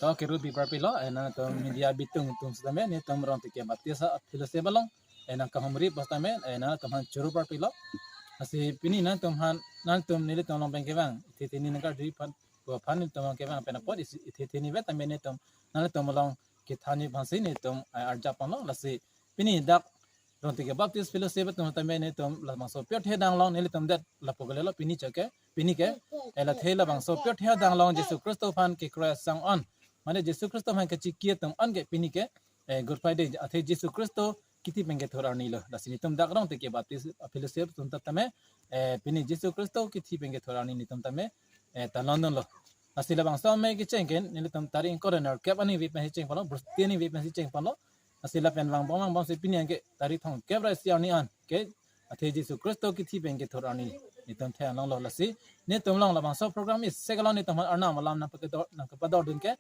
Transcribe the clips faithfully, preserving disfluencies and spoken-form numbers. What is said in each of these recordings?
Oke, Ruby parpilo, eh, nangtum media bitung tum setame, nelitum Rongteke Baptist a-fellowship along, eh, nangkahumri apot setame, eh, nangtum aphan choro parpilo. Lasi pini nangtum aphan, nangtum nelitum along pen kevang, ithi hini nangkarju aphan, aphan nelitum along kevang pen apot, isi-, ithi hini vet tame nelitum, nangtum along kethan ji aphansi nelitum, eh, arjap panglo, lasi pini dak Rongteke Baptist Fellowship atum tame nelitum labangso pirthe adang along nelitum det lapu kalilo pini chot ke, pini ke, eh, la the labangso pirthe adang along Jisu Khristo aphan kekroi asang an, mane Jisu Khristo aphan kachiki atum an ke pini ke, eh, Good Friday, athe Jisu Khristo kithi pen kethur arni lo. Lasi nelitum dak Rongteke Baptist Fellowship atum tame, eh, pini Jisu Khristo kithi pen kethur arni nelitum tame, eh, talon dunlo. Lasi labangso amei kecheng ke, nelitum tarik ingkoi ra nerkep aningve pensi cheng panglo, Bru-, ti aningve pensi cheng panglo. Lasi lapen vangbom vangbomsi pini anke tarik thomkep ra isi arni an ke, athe Jisu Khristo kithi pen kethur arni nelitum the-an longlo. Lasi nelitum along labangso program isi ke along nelitum aphan Arnam alam nangpakedo-, nangkepadodun ke,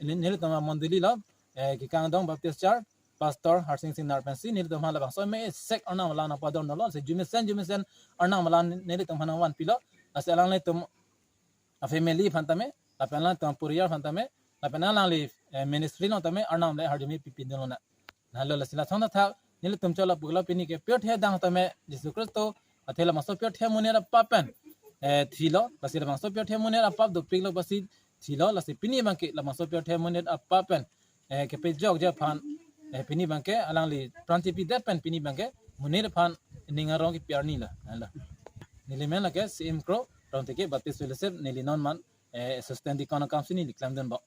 neli-, nelitum amondoli lo, eh, Kikangdong Baptist Church, Pastor Harsing Singnar pensi nelitum aphan labangso amei isi Arnam alam nangpadodunlo. Lasi arjumesen arjumesen Arnam alam nelitum aphan nangvanpilo. Lasi alanglitum a-family aphan tame, lapen alangtum poriyal aphan tame, lapen alangli, eh, ministry along tame Arnam le arjumi pipidun lonang. Nalo lasi lason athak nelitum chot lapu kalilo pini ke pirthe adang tame Jisu Khristo athe labangso pirthe amonit apap pen, eh, thilo, lasi labangso pirthe amonit apap dopiklo apotsi thilo, lasi pini abangke labangso pirthe amonit apap pen, eh, kepajokji aphan, eh, pini abangke alangli pran chipidet pen pini abangke monit aphan ning arong kepi arni lo, lo. Neli men lake C M Kro, Rongteke Baptist Fellowship, neli non man, eh, assistant deacon akamsi neli klemdunbom.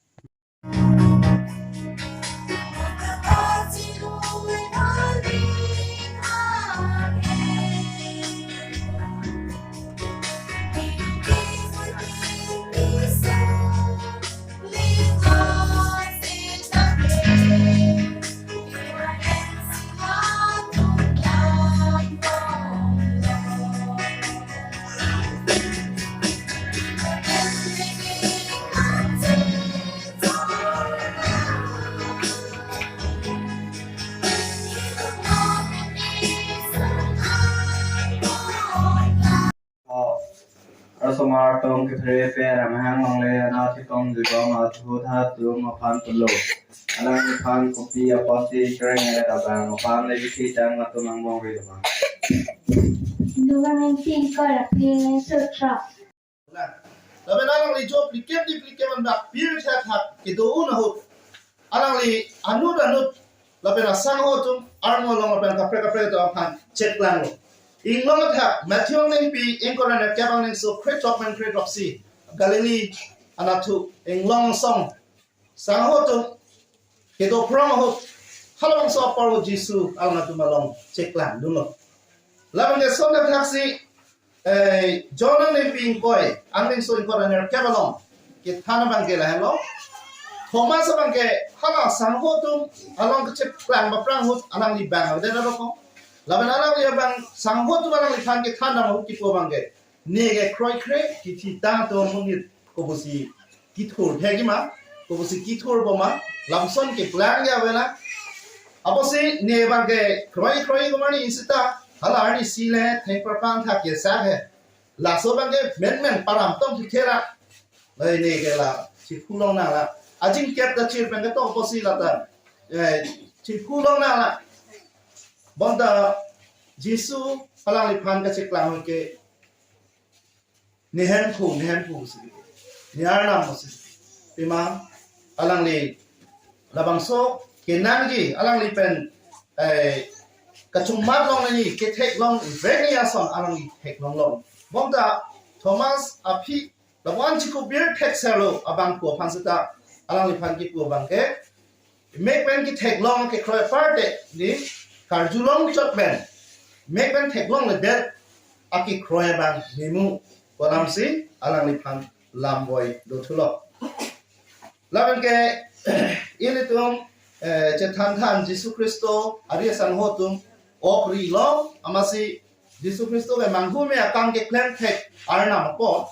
Osomar atum kephere pen amahang longle, anatthu atum jibom athu atum aphan pulo. Alangphan kopi apotsi kereng-et abang aphan le bithi tang atum angbong ri doma. Dugang Ingti ingkoi ra phli sutro. Lapen alangli jo phlikep di phlikep an bak pir thak thak kedo-un ahut, alangli anut anut lapen asangho atum arngo along lapen kaprek kaprek atum aphan cheklanglo. Inglong athak Matthew angnengpi ingkoi ra nerkep angningso kre-throk pen kre-throksi, Galilee anatthu inglong asong sangho atum kedo prong ahut halabangso apor ahut Jisu alangtum along cheklangdunlo. Lapen ke lason athaksi, eh, John angnengpi ingkoi, angningso ingkoi ra nerkep along kethan abangke lahenlo. Thomas abangke hala sangho atum along kacheklang ba prang ahut alangli bang avedet aroko. Lapen alangli abang sangho atum alangliphan kethan dam ahut kipu abangke, ne ke kroikre kithi tang atum amonit kopusi kethur thekji ma, kopusi kethur bom ma, lamson keplangji ave na. Apotsi ne abangke kroi kroi komarni sita, hala arnisi le thengparpan thak kesak he. Laso abangke menmen param tong thithera. Lai ne ke la chiphu longnang la. Ajin kep ta chir pen ketok apotsi lata, eh, chiphu longnang la. Bonta Jisu alangliphan kacheklang ke, ne Hemphu, ne Hemphu si, ne Arnam si. Pima alangli labangso kenangji alangli pen, eh, kachongmat longnangji, ketheklongvekji ason alangli theklonglong. Bonta Thomas aphi lapu-an chikubir thekserlo abang pu aphan seta alangliphan kipu abangke, mek pen ketheklong kekroi apar te ne karjulong chot pen, mek pen theklongledet akekroi abang ne mu pu alamsi alangliphan lamvoi dothulo. Lapen ke ilitum, eh, chethan than Jisu Khristo ari asangho atum ok rilo, amatsi Jisu Khristo ke manghu me akam keklem thek Arnam apot.